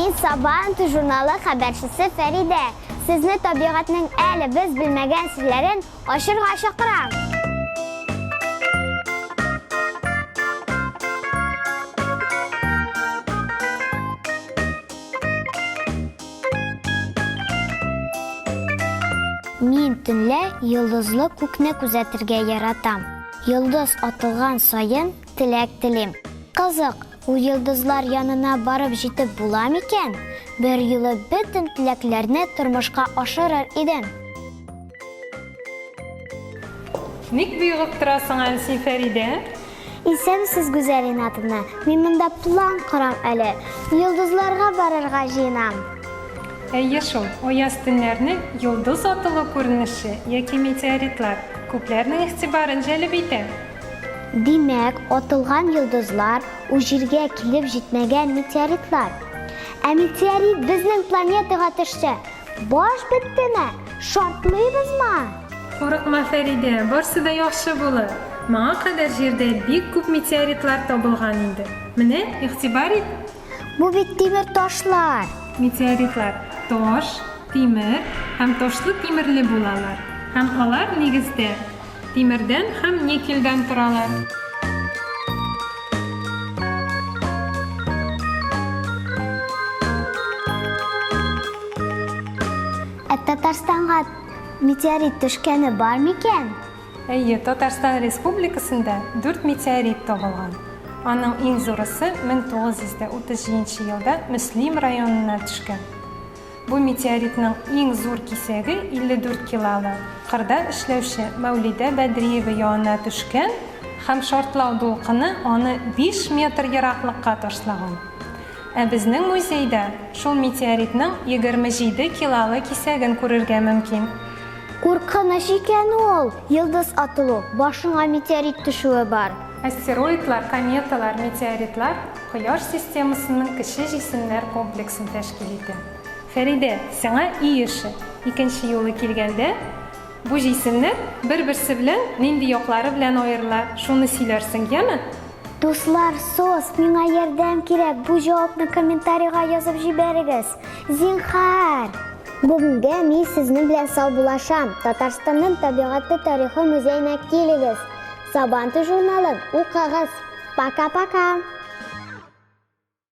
Мин Сабантуй журналы хәбәрчесе Фәридә. Сезне табигатьнең әле без белмәгән серләрен ачырга чакырам. Мин төнлә йолдызлы күкне күзәтергә яратам. Йолдыз атылган саен теләк телим. Кызык, ул йолдызлар янына барып җитеп була микән? Берьюлы бөтен теләкләрне тормышка ашырыр идем. Ник боегып торасың әле син, Фәридә? Исәнмесез, Гүзәл Ринатовна. Мин монда план корам әле. Йолдызларга барырга җыенам. Әйе шул, аяз төннәрне йолдыз атылу күренеше яки метеоритлар күпләрнең игътибарын җәлеп итә. Димәк, атылган йолдызлар, ул Җиргә килеп җитмәгән метеоритлар. Ә метеорит безнең планетага төшсә, Баш беттеме? Шартлыйбызмы? Курыкма, Фәридә, барсы да яхшы булыр. Моңа кадәр Җирдә бик күп метеоритлар табылган инде. Менә, игътибар ит! Бу бит тимер ташлар! Метеоритлар таш, тимер һәм ташлы-тимерле булалар. Һәм алар, нигездә, тимердән һәм никельдән торалар. Ә Татарстанга метеорит төшкәне бар микән? Әйе, Татарстан Республикасында дүрт метеорит табылган. Аның иң зурысы 1937 елда Мөслим районына төшкән. Бу метеоритның иң зур кисәге 54 килалы, кырда эшләүче Мәүлидә Бәдриева янына төшкән һәм шартлау дулкыны аны биш метр ераклыкка ташлаган. Ә безнең музейда шул метеоритның 27 килалы кисәген күрергә мөмкин. Куркыныч икән ул, йолдыз атылу, башыңа метеорит төшүе бар. Астероидлар, кометалар, метеоритлар Кояш системасының кече җисемнәр комплексын тәшкил итә. Фәридә, сиңа өй эше. Икенче юлы килгәндә, бу җисемнәр бер-берсе белән нинди яклары белән аерыла, шуны сөйләрсең, яме? Дуслар, сос, миңа ярдәм кирәк, бу җавапны комментарийга язып җибәрегез. Зинхар! Бүгенгә мин сезнең белән саубуллашам. Татарстанның табигате тарихы музеена килегез. Сабантуй журналын укыгыз. Пока-пока!